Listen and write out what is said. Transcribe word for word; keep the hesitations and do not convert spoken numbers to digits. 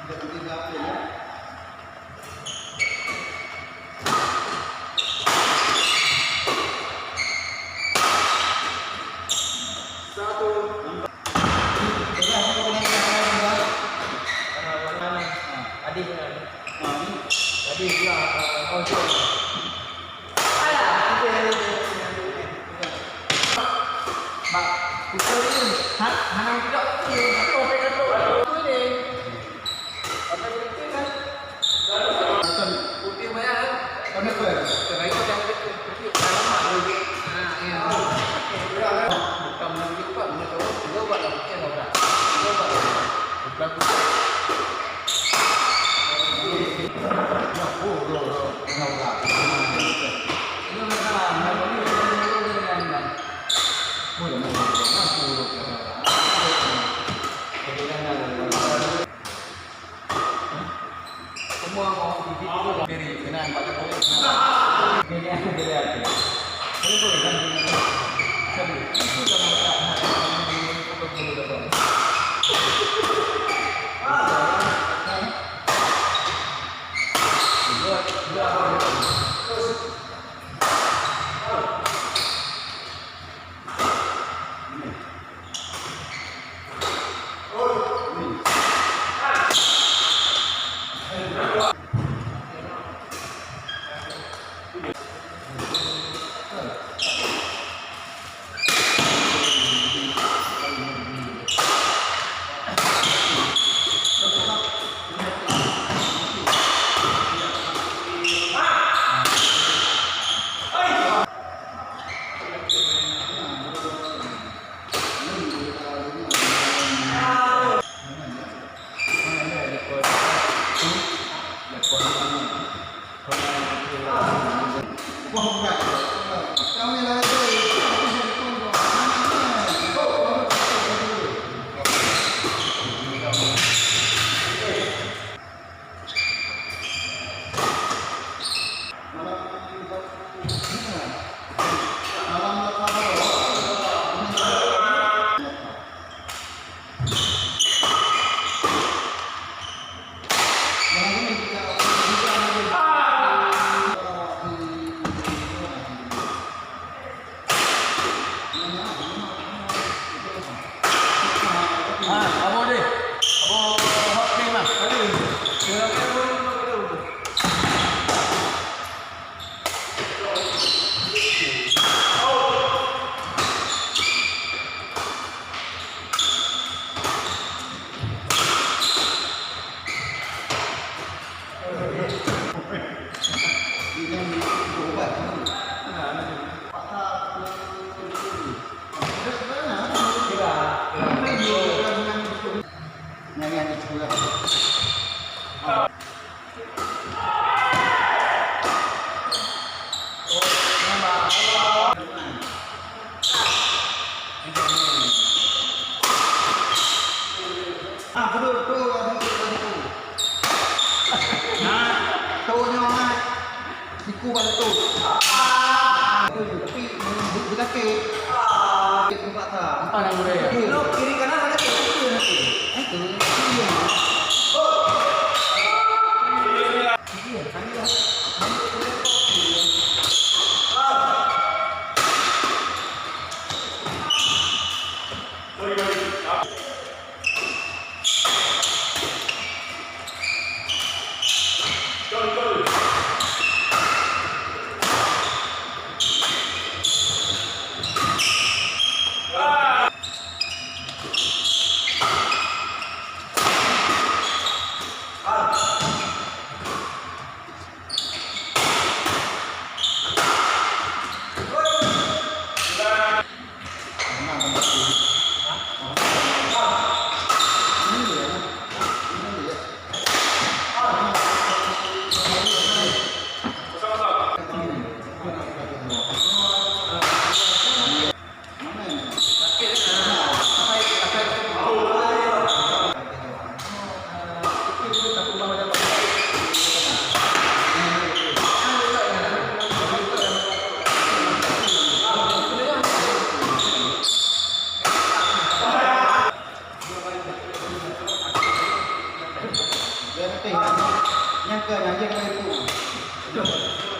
Adih, adih, ya, oh, Mak, pistol ni, ha, hana jijok tu, tu, tu, tu, tu, tu, tu. Apa dia tu, kan? Putih banyak, kan? Kenapa? Kenapa dia tu? Putih dalam mak lagi. Ha, ya. Bukan menunjuk, Pak. Menunjuk, buat lah, bukan lah, Pak. Bukan, bukan. Ah, Abu deh. Abu hot pink lah. Tadi. Ah, betul, betul, betul, betul. Nah, tu nyoe, ah. Siku bak lutut. Ah, tapi beusakét. Ah, tempat tak. Entah nak boleh. Kiri kanan sakit, itu yang sakit. Itu. Nyang keu nyang jeuet keu itu.